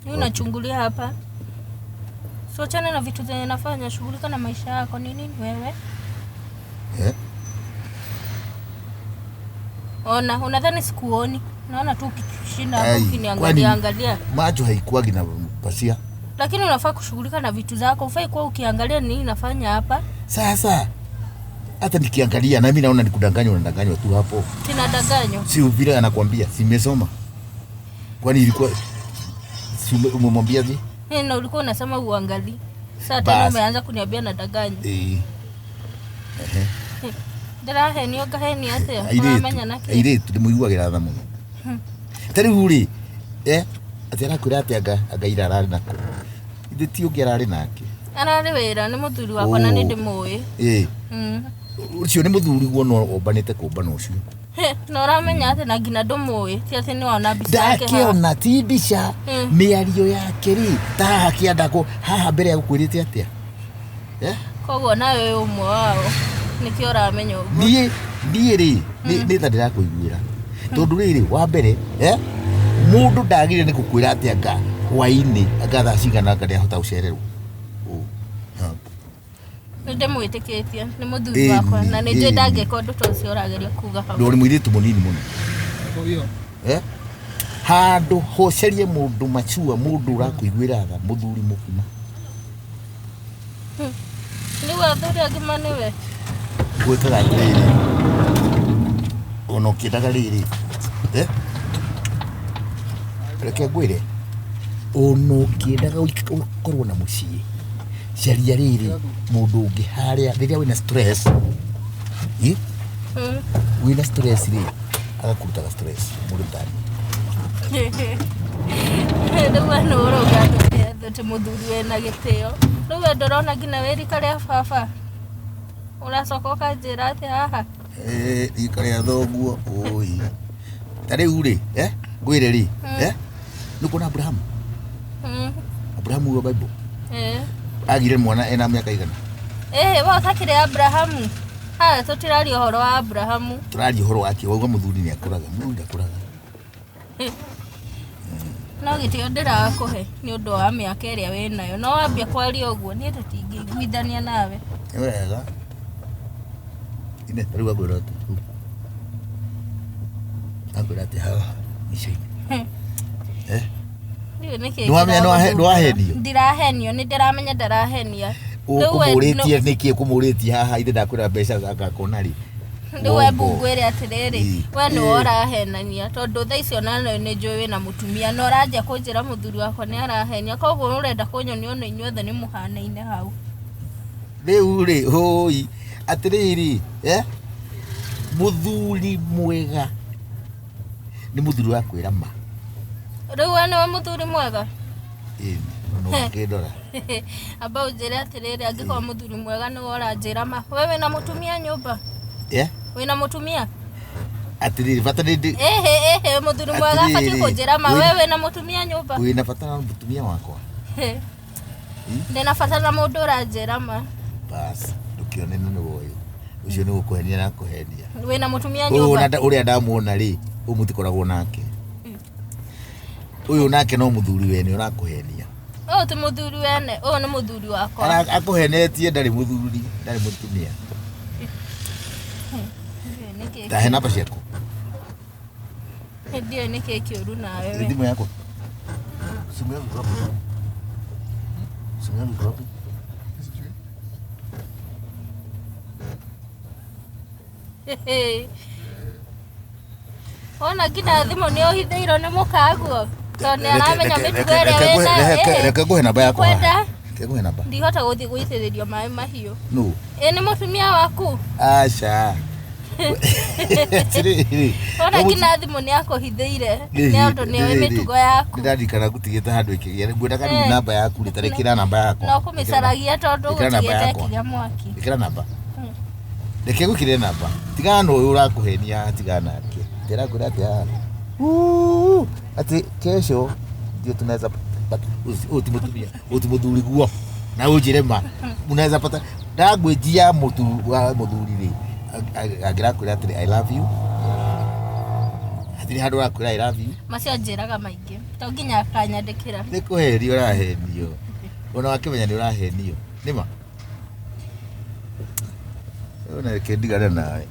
Ni unachungulia hapa. So achana na vitu zenye nafanya, shughulika na maisha yako. Ni nini wewe? Eh? Ona, unadhani sikuoni? Naona tu ukishinda hapo Ai, ukiniangalia kwani angalia. Macho haikuwagi na pasia. Lakini unafaa kushughulika na vitu zako. Ufai kuwa ukiangalia nini nafanya hapa. Sasa hata nikiangalia na mimi naona nikudanganywa, unadanganywa tu hapo. Sinadanganywa. Si vile anakuambia, simesoma. Kwani ilikuwa si umemwambia je? Eh, na ulikuwa unasema uangalii. Sasa tena Bas. umeanza kuniambia nadanganywa. Eh. Ehe. Ndĩrahenio ngahenio atĩa? Airĩtu, Ũramenya nakĩ? airĩtu ndĩmũiguagĩra tha mũno. Ta rĩu rĩ, eh, atĩ arakwĩra atĩ anga anga ira ararĩ nako. Ithe ti ũngĩ ararĩ nake. Ararĩ wĩra nĩ mũthuri wakwa na Oh. nĩ ndĩmũĩ. Ĩ, Mm. ũcio nĩ mũthuri guo no ombanĩte kũmbana ũcio. He, na ũramenya atĩ na nginya ndũmũĩ ti atĩ nĩ wona mbica yake haha. Ndakĩona ti mbica mĩario yake rĩ ta haha kĩanda kũ haha mbere ya gũkwĩrĩte atĩa? Eh? Koguo nawe wĩ ũmwe wao nĩkĩo ũramenya ũguo. Niĩ rĩ nĩ ta ndĩrakũiguĩra tondũ rĩrĩ wa mbere eh, mũndũ ndagĩrĩire nĩ gũkwĩra atĩ anga hwainĩ anga thaa cigana anga nĩahota gũcererwo. Ũ, ha. Nĩ ndĩmwĩtĩkĩtie nĩ mũthuri Ĩni, wakwa na nĩ njũĩ ĩni. ndangĩka ũndũ ta ũcio ũrageria kuga hau. Ndũrĩ mũirĩtu mũnini mũno eh? Handũ hocerie mũndũ machua mũndũ ũrakũiguĩra tha mũthuri mũgima. Rĩu athuri agima nĩwe. Gwĩkaga atĩrĩrĩ ona ũkĩendaga rĩrĩ eh? Reke ngwĩre ona ũkĩendaga ũkorwo na mũciĩ caria rĩrĩ mũndũ ũngĩ harĩa rĩrĩa wĩna stress ĩ? Wĩna stress rĩ agakũrutaga stress mũndũ tani. Rĩu we nĩ ũrauga atĩ mũthuri wĩna gĩtĩo. Rĩu we ndũrona nginya wĩ rika rĩa baba. Ũracoka ũkanjĩra atĩ haha. Eh, rika rĩa thoguo ũi ta rĩu rĩ eh? Ngwĩre rĩ eh? Nĩ kuona Abrahamu Abrahamu wa Bible Eh. agire mwana ena mĩaka igana. Eh, we ũtakĩrĩ Abrahamu. Haha tũtiraria ũhoro wa Abrahamu. Tũraria ũhoro wake wauga mũthuri nĩ akũraga mũthuri ndakũraga. No gĩtĩo ndĩrakũhe nĩ ũndũ wa mĩaka ĩrĩa wĩ nayo. No wambia kwaria ũguo niĩ tũtingĩiguithania nawe. Nĩ wega ine ta rĩu akwĩra atĩ rĩu akwĩra atĩ haha mbica-inĩ eh? Ndiũĩ nĩkĩ Nĩwamenya kĩragũthumbũra. nĩwahenio? Ndirahenio, nĩ ndĩramenya ndarahenia. Rĩu we Ũkũmũrĩtie nĩkĩ ũkũmũrĩtie haha ithe ndakwĩra mbeca agakona rĩ. Rĩu we Wongo. ngwĩre atĩrĩrĩ Ĩ. we nĩwe Ĩ. ũrahenania tondũ thaa icio ona nĩ njũĩ wĩna mũtumia na ũranjia kũnjĩra mũthuri wakwa nĩ arahenia koguo ũrenda kũnyonia ona inyuothe nĩ mũhanaine hau. Rĩu rĩ hũi atĩrĩrĩ eh? Mũthuri mwega nĩ mũthuri wa kwĩra ma. Rĩu we nĩwe mũthuri mwega? Ĩni ona ũngĩndora. Amba ũnjĩre atĩrĩrĩ angĩkorwo mũthuri mwega nĩwe ũranjĩra ma we wĩna mũtumia nyũmba? Eh? Wĩna mũtumia? Atĩrĩrĩ bata nĩ ndĩ Ĩhĩ ĩhĩ mũthuri mwega abatiĩ Atĩrĩrĩ, kũnjĩra ma we wĩna mũtumia nyũmba? Wĩna bata na mũtumia wakwa? Ndĩna bata na mũndũ ũranjĩra ma. Bas ndũkĩone nĩ nĩwe ũyũ ũcio nĩ gũkũhenia na kũhenia. Wĩna mũtumia Ũyũ nyũmba? ona ũrĩa ndamuona rĩ ũyũ mũtikoragwo nake. Ũyũ nake no mũthuri wene ũrakũhenia. Ũyũ ti mũthuri wene, ũyũ nĩ mũthuri wakwa. Akũhenetie ndarĩ mũthuri ndarĩ mũtumia. Ndiũĩ nĩkĩ Tahe namba ciaku. Ndiũĩ nĩkĩ kĩũru nawe we. Thimũ yakwa. Simu yangu iko wapi? Simu yangu iko wapi? Wona nginya thimũ nĩ ũhithĩirwo nĩ mũkaguo tondũ nĩ aramenya mĩtugo ĩrĩa wĩ nayo. Ĩhĩ, Reke nguhe namba yakwa haha. Kwenda Reke nguhe namba. ndihota gũthiĩ gũitĩrĩrio maĩ mahiũ. Nũ? Ĩ nĩ mũtumia waku? Aca. Atĩrĩrĩ. Wona nginya thimũ nĩ akũhithĩire nĩ ũndũ nĩ oĩ mĩtugo yaku. Nĩndaririkana ngũtigĩte handũ ĩkĩgĩa. Ngwendaga rĩu Eh. namba yaku rĩ, ta rĩkĩra namba yakwa. No kũmĩcaragia tondũ Ĩkĩra namba gũtigĩte yakwa. ĩkĩgĩa mwaki. Ĩkĩra namba. Reke ngwĩkĩre namba. Tigana na ũyũ ũrakũhenia haha, tigana nake. Ndĩrakwĩra atĩ haha. Uu, atĩ kesho ndio tunaweza pata ũyũ ti mũtumia, ũyũ ti mũthuri guo. Na ũnjĩre ma. Unaweza pata ndagwĩnjia mũtu wa mũthuri rĩ, angĩrakwĩra atĩrĩ I love you. Hatirĩ handũ ũrakwĩra I love you. Macio anjĩraga maingĩ. To nginya akanyandĩkĩra. Nĩ kũhenio ũrahenio. Ona wakĩmenya nĩ ũrahenio. Nĩma? Ona reke ndigane nawe.